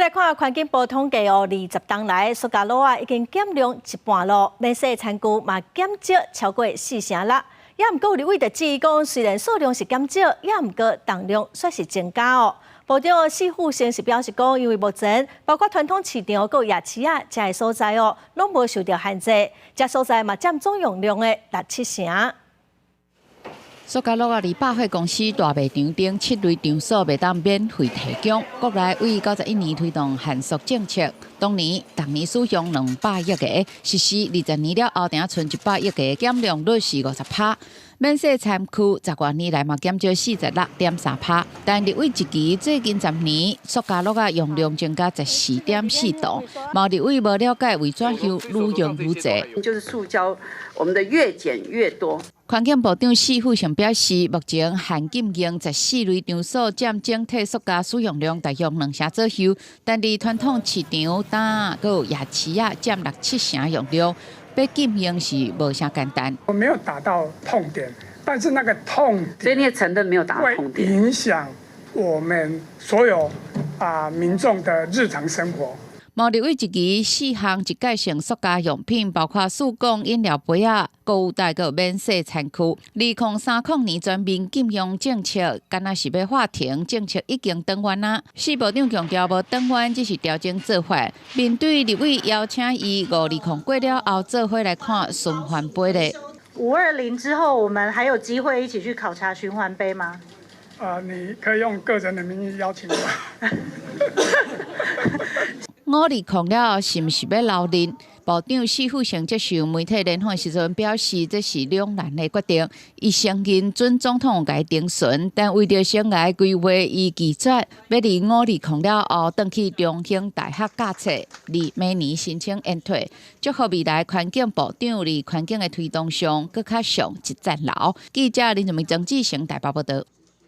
來看環境部統計哦，20冬來塑膠簍仔已經減量一半囉，免洗餐具嘛減少超過四成啦。也毋過有立委就質疑講，雖然數量是減少，也毋過重量煞是增加哦。部長史富生是表示講，因為目前包括傳統市場、閣夜市仔遮个所在哦，攏無受著限制，遮所在嘛佔總用量的六七成。塑膠簍仔佇百貨公司大賣場等七類場所袂當免費提供。國內為91年推動限塑政策，當年逐年使用200億個，實施20年了後，才賰100億個，減量率是50趴。免洗餐具十外年來嘛減少46.3趴，但立委質疑最近10年塑膠簍仔用量增加14.4噸，嘛立委無了解為怎樣愈用愈濟。就是塑膠，我們的越減越多。環境部長史富生表示，目前限禁用14類場所佔整體塑膠使用量大約兩成左右，但佇傳統市場、擔仔、閣有夜市仔佔六七成用量，欲禁用是無啥簡單。我沒有打到痛點，但是那個痛點，所以你也承認沒有打到痛點，會影響我們所有民眾的日常生活。嘛立委質疑四項一改性塑膠用品，包括塑鋼飲料杯仔、購物袋、閣免洗餐具。2030年全面禁用政策，敢若是欲喊停，政策已經轉彎啊！史部長強調無轉彎，只是調整做法。面對立委邀請伊520過了後做伙來看循環杯咧。 520之後，我們還有機會一起去考察循環杯嗎？啊，你可以用個人的名義邀請我。520了後，是毋是欲留任？部長史富生接受媒體聯訪時陣表示，這是兩難的決定。伊承認準總統共伊徵詢，但為著生涯規劃，伊拒絕欲佇520了後，轉去中興大學教冊，佇明年申請延退。祝福未來環境部長佇環境的推動上，閣較上一層樓。記者林志明、曾志成台北報導。